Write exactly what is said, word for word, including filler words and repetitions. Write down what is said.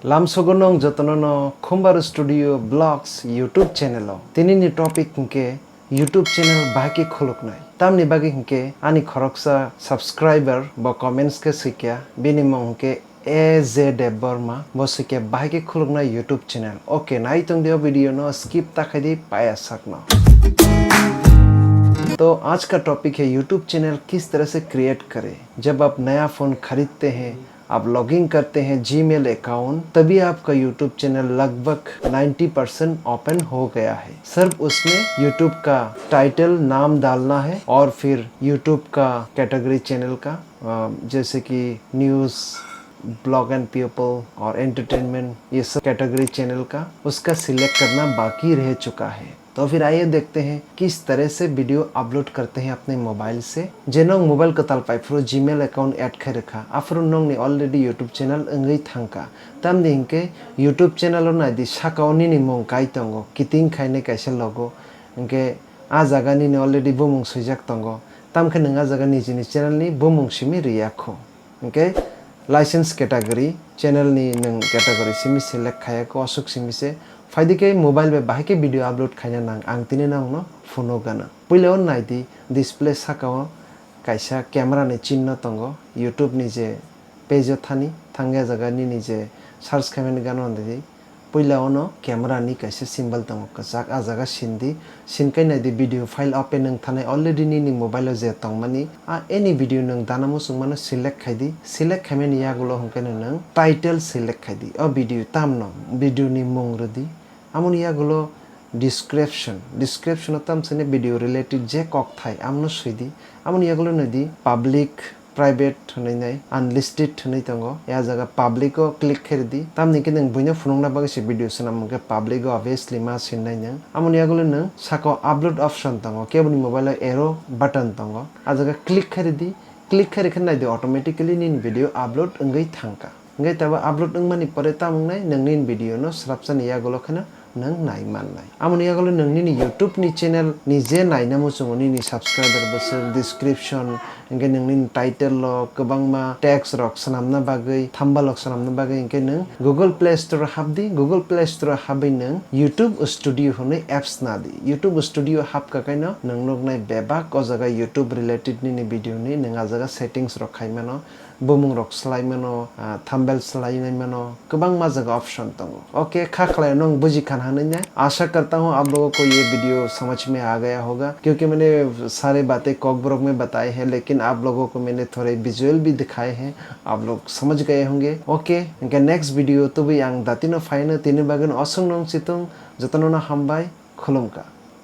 Lamsogo nong jotono no Khumbar Studio Vlogs YouTube channel o. Tini ni topic hwnkhe YouTube channel bahai khe khuluknai. Tamni bagwi hwnkhe ani khoroksa subscriber bo comments khe swikya, bini mung hwnkhe A J Debbarma, bo swikya bahai khe khuluknai YouTube channel. Okay, nai tong di o video no, skip ta khai di paya sakno. तो आज का टॉपिक है YouTube channel किस तरह से क्रिएट करें। जब आप नया फ़ोन खरीदते हैं, आप लॉगिन करते हैं जीमेल अकाउंट, तभी आपका YouTube चैनल लगभग नाइंटी परसेंट ओपन हो गया है। सिर्फ उसमें YouTube का टाइटल, नाम डालना है और फिर YouTube का कैटेगरी चैनल का, अ, जैसे कि न्यूज़, ब्लॉग एंड पीपल और एंटरटेनमेंट, ये सब कैटेगरी चैनल का, उसका सिलेक्ट करना बाकी रह चुका है। तो फिर आइए देखते हैं किस तरह से वीडियो अपलोड करते हैं अपने मोबाइल से। Je nwng mobile kwtal pai phuru Gmail account add khai rwkha, aphuru nwngni already YouTube channel wngwi thangkha. Tamni hinkhe YouTube channel o naidi, saka o nini mung kai tongo, kiting khainai kaisa logo, hinkhe a jaga nini already bumung swijak tongo, tamkhe nwng a jaga nijini channel ni bumung simi rwya kho. Hinkhe license category, channel ni nwng category simi select khaya kho, aswk simi se. Phaidi khe mobile bai bahai khe video upload khaina nang, ang tini nongno phunuk gana. Puila o naidi, display saka o kaisa camera ni chinno tongo, YouTube ni je page o thani, thangya jaga nini je search khaimani gana o naidi. Puila ono camera ni kaisa symbol tongo kwchak, a jaga sindi, sinkai naidi video file open wng thanai already nini mobile o je tongmani, a any video nwng dana muchung mano select khai di, select khaimani yagulo hwnkhe nwng title select khai di, o video tamno video ni mung rwdi, amoni yagulo description, description o tamsani video related je kok thai amno swi di, amoni yagulo nadi public, private hwnwi nai, unlisted hwnwi tongo. Ya jaga public o click khe rwdi. Tamni khe nwng buino phunukna bagwi se video swnam hwnkhe public o obviously ma sinai nwng. Amoni yagulo nwng saka o upload option tongo, keboni mobile o arrow button tongo. A jaga click khe rwdi. Click khe rwkhe naidi, automatically nini video upload wngwi thangkha. Hwnkhe tabo upload wngmani pore tamo wngnai, nwng nini video no swrapsani yagulo kheno nwng nai mannai. Amoni yagulo nwng nini YouTube ni channel ni je naina muchungo, nini subscriber bwswk, description, hwnkhe nwng nini title o kwbangma text rok swnamna bagwi, thumbnail rok swnamna bagwi hwnkhe nwng Google Play Store o hapdi, Google Play Store o habwi nwng YouTube Studio hwnwi apps nadi. YouTube Studio hapkha kaino nwng nuknai bebak o jaga YouTube related nini video ni nwng a jaga settings rok khai mano. Bumung rok swlai mano, ah, thumbnail swlai nai mano, kwbangma jaga option tongo. Okay, kha khlai nwng buji khan hanwi nai. आशा करता हूँ आप लोगों को ये वीडियो समझ में आ गया होगा, क्योंकि मैंने सारे बातें Kokborok में बताए हैं, लेकिन आप लोगों को मैंने थोड़े विजुअल भी दिखाए हैं, आप लोग समझ गए होंगे। Okay, इनका नेक्स्ट वीडियो तो भी ang datino phaino tini bagwino aswk nwng chitung, jotono no hambai, khulumkha.